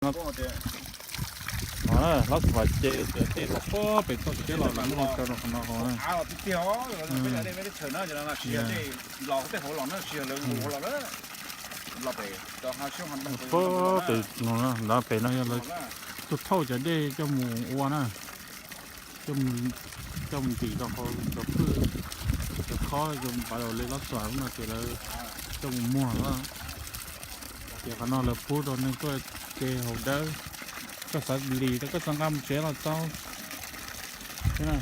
No, no na, Hlob Xuam ces dej los puag pem toj siab los lawv muab no tso rau qhov no hauv na. Puag pem no, ntawd pem no yog lawv tuaj thauj cov dej coj mus ua na, coj mus ntim rau hauv cov pwj, cov khob, cov npav li Hlob Xuam lub no ces lawv coj mus muag na. Ces qhov no lawv pub rau neeg tuaj ke haus dawb, koj xav lis rau koj txoj nqaj mus tsev los tau thiab na.